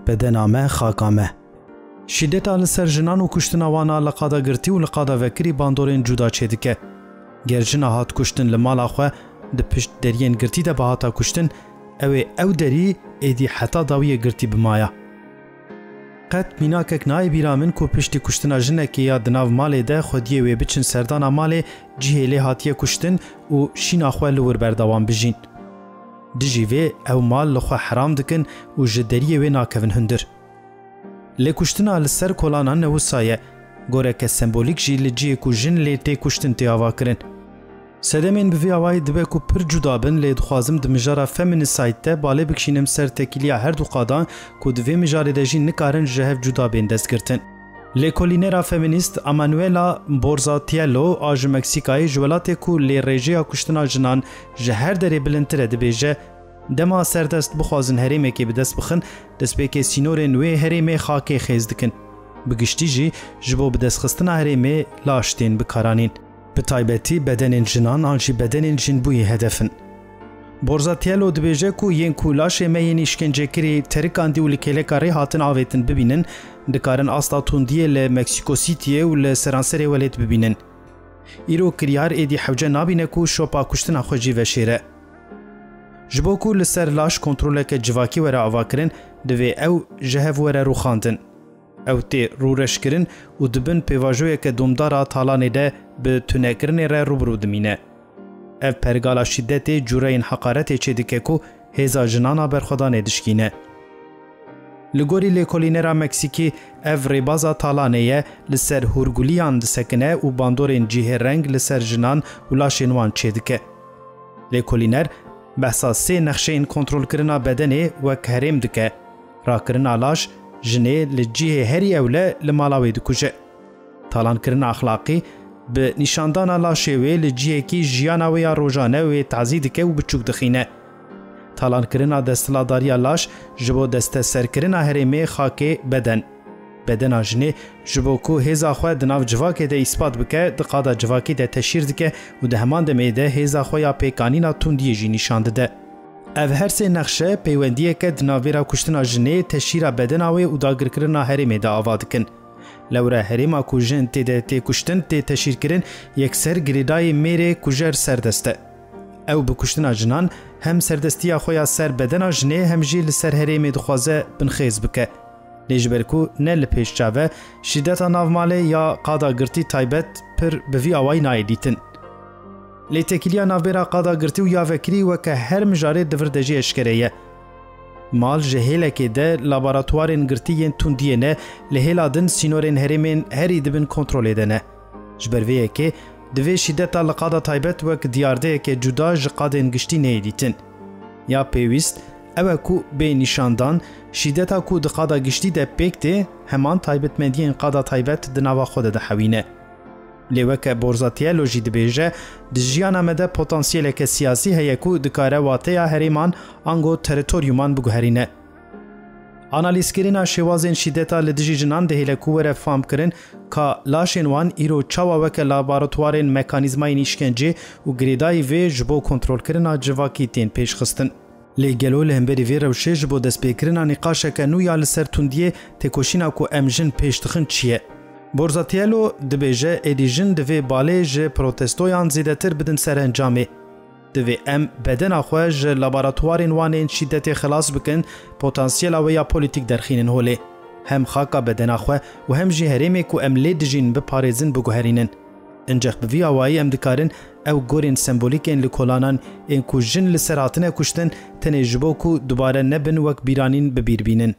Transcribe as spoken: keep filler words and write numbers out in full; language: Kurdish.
Bedena me, xaka me. Şîdeta li ser jinan û kuştina wan a li qada girtî û li qada vekirî bandorên cuda çêdike. Ger jina hat kuştin li mala xwe, di pişt deriyên girtî de bihata kuştin, ew ê ew derî êdî heta dawiyê girtî bimaya. Qet mînakek nayê bîra min ku piştî kuştina jinekê ya di nav malê de xwediyê wê biçin serdana malê cihê lê hatiye kuştin û şîna xwe li wir berdewam bijîn. Dijî vê ew mal li xwe heram dikin û ji deriyê wê nakevin hundir. Lê kuştina li ser kolanan ne wisa ye, goreke sembolîk jî li cihê ku jin lê tê kuştin tê avakirin. Sedemên bi vî awayî dibe ku pir cuda bin, lê dixwazim di mijara Feminicide de balê bikişînim ser tekîliya her du qadan ku di vê mijarê de jî nikarin ji hev cuda bên destgirtin. Lêkolînera feminîst Amanuela Borzatiello a ji Meksîkayê ji welatê ku lê rêjeya kuştina jinan ji her derê bilindtir e dibêje, dema serdest bixwazin herêmekê bi dest bixin, destpêkê sînorên wê herêmê xakê xêz dikin. Bi giştî jî ji bo bidestxistina herêmê laş tên bikaranîn. Bi taybetî bedenên jinan an jî bedenên jinbûyî hedef in. Borzatiello dibêje ku yên ku laşê me yên îşkencekirî terikandî û li kêleka rê hatin avêtin bibînin, dikarin asta tundiyê li Mexico Cityê û li seranserê welêt bibînin. Îro kiryar êdî hewce nabîne ku şopa kuştina xwe jî veşêre. Ji bo ku li ser laş kontroleke civakî were avakirin, divê ew ji hev were rûxandin. Ew tê rûreşkirin û di bin pêvajoyeke domdar a talanê de bi tunekirinê re rûbirû dimîne. Ev pergala şîdetê cûreyên heqaretê çêdike ku hêza jinana berxwedanê dişkîne. Li gorî lêkolînera Meksîkî, ev rêbaza talanê ye, li ser hûrguliyan disekine û bandorên cihêreng li ser jinan û laşên wan çêdike. Lêkolîner behsa sê nexşeyên kontrolkirina bedenê wek herêm dike, rakirina laş, jinê li cihê herî ewle li mala wê dikuje. Talankirina exlaqî, bi nîşandana laşê wê li cihekî jiyana wê ya rojane wê tazî dike û biçûk dixîne. Talankirina desthilatdariya laş ji bo desteserkirina herêmê xakê beden. Bedena jinê ji bo ku hêza xwe di nav civakê de îspat bike, di qada civakî de teşhîr dike û di heman demê de hêza xwe ya pêkanîna tundiyê jî nîşan dide. Ev her sê nexşe peywendiyeke di navbêra kuştina jinê, teşhîra bedena wê û dagirkirina herêmê de ava dikin. Lewre herêma ku jin tê de tê kuştin, tê teşhîrkirin, yekser girêdayê mêrê kujer serdest e. Ew bi kuştina jinan hem serdestiya xwe ya ser bedena jinê hem jî li ser herêmê dixwaze binxêz bike. Lê ji ber ku ne li pêş çav e, şîdeta navmalê ya qada girtî taybet pir bi vî awayî nayê dîtin. Lê têkiliya navbêra qada girtî û ya vekirî weke her mijarê di vir de jî eşkere ye. Mal ji hêlekê de laboratuwarên girtî yên tundiyê ne, li hêla din sînorên herêmên herî di bin kontrolê de ne. Ji ber vê yekê, divê şîdeta li qada taybet wek diyardeyeke cuda ji qadên giştî neyê dîtin. Ya pêwîst, ew e ku bê nîşandan, şîdeta ku di qada giştî de pêk tê, heman taybetmendiyên qada taybet di nava xwe de dihewîne. Lê weke Borzatiello jî dibêje, di jiyana me de potansiyeleke siyasî heye ku dikare wateya herêman ango teritoryuman biguherîne. Analîzkirina şêwazên şîdeta li dijî jinan dihêle ku were famkirin ka laşên wan îro çawa weke laboratuwarên mekanîzmayên îşkencê û girêdayî vê ji bo kontrolkirina civakî tên pêşxistin. Lê gelo li hemberî vê rewşê ji bo destpêkirina nîqaşeke nû ya li ser tundiyê têkoşîna ku em jin pêş dixin çi ye? Borzatiello dibêje, êdî jin divê balê ji protestoyan zêdetir bidin serencamê. Divê em bedena xwe ji laboratuwarên wan ên şîdetê xilas bikin, potansiyela wê ya polîtîk derxînin holê. Hem xaka bedena xwe û hem jî herêmê ku em lê dijîn biparêzin, biguherînin. Incex bi vî awayî em dikarin ew gorên sembolîk ên li kolanan ên ku jin li ser hatine kuştin, tenê ji bo ku dubare nebin wek bîranîn bi bîr bînin.